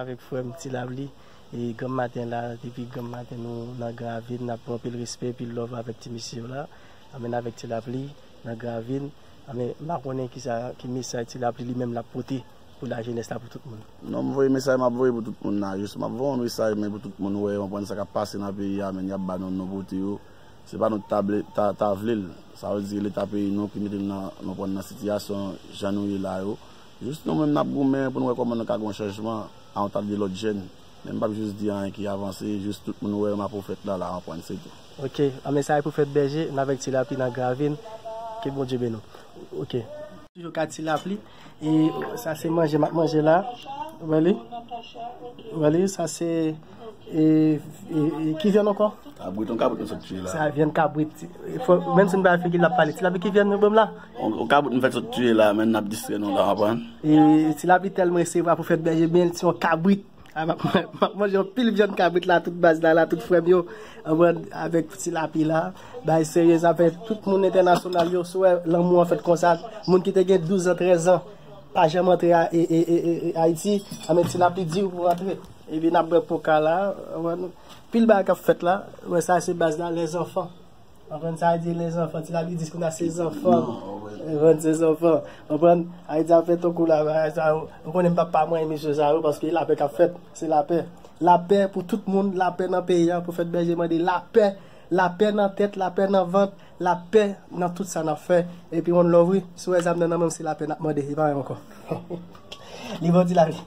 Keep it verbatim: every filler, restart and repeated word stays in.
Avèk frè m Ti Lapli, e granm maten la, depi granm maten nou nan Gran Ravin, n ap pran anpil respè, anpil love avèk ti mesye yo la. Anben avèk Ti Lapli nan Gran Ravin, anben m pa konnen kisa, ki mesaj Ti Lapli li menm l ap pote pou lajenès la, pou tout moun. Non, m voye mesaj m ap voye pou tout moun la. Jis m ap voye yon mesaj, men pou tout moun wè, konprann sa k ap pase nan peyi a, men y ap ba nou non pou ti yo. Se pa nou t ta ble-, ta, ta vle l. Sa vle di Leta peyi nou ki mete nou nan, nou pran nan sitiyasyon jan nou ye la yo. Jis nou menm n ap goumen pou nou wè kòman nou ka gen yon chanjman a yon ta de lòt jèn. Men m p ap jis di anyen ki avanse, jis tout moun wè m ap fèt la, la, konprann, se tou. Ok, an mesaj pou fèt bèje, n avèk Ti Lapli nan Gran Ravin. Ke Bondye beni w. Ok. Toujou ka Ti Lapli. E sa se manje m ap manje la. Ou wè li? Ou wè li? Sa se, e, e, e, ki vyann ankò? Kabrit, yon kabrit nou sot tiye la. Sa vyann kabrit. Fò, menm si nou pa figi l ap pale. Ti Lapli, ki vyann nou ban m la? Yon, yon kabrit nou fèt sot tiye la, men n ap distrè nou la, w konprann? E Ti Lapli tèlman resevwa pou fèt bèje, men se yon kabrit. A, m ap, m ap manje yon pil vyann kabrit la, tout baz la, la, tout frè m yo. Anprann avèk Ti Lapli la. Bay serye, sa fè tout moun entènasyonal yo, si w wè lanmou an fèt konsa, moun ki te gen douz an, trèz an, pa janm antre a, e, e, e, e, e, Ayiti, anben Ti Lapli di w pou antre. Epi n ap bwè koka la, anprann, pil bagay k ap fèt la, wè sa se baz la, lèzanfan. Konprann sa di lèzanfan, Ti Lapli di kounye a se zanfan. Konprann se zanfan. Konprann? Ayiti ap fè tankou la, bagay sa yo. Ou konnen m p ap pa manyen mesye sa yo, paske lapè k ap fèt, se lapè. Lapè pou tout moun, lapè nan peyi a, pou fèt bèje mande lapè, lapè nan tèt, lapè nan vant, lapè nan tout sa n ap fè. Epi one love wi, si w wè zam nan nan men m, se lapè n ap mande, e pa anyen ankò. Li bon Ti Lapli.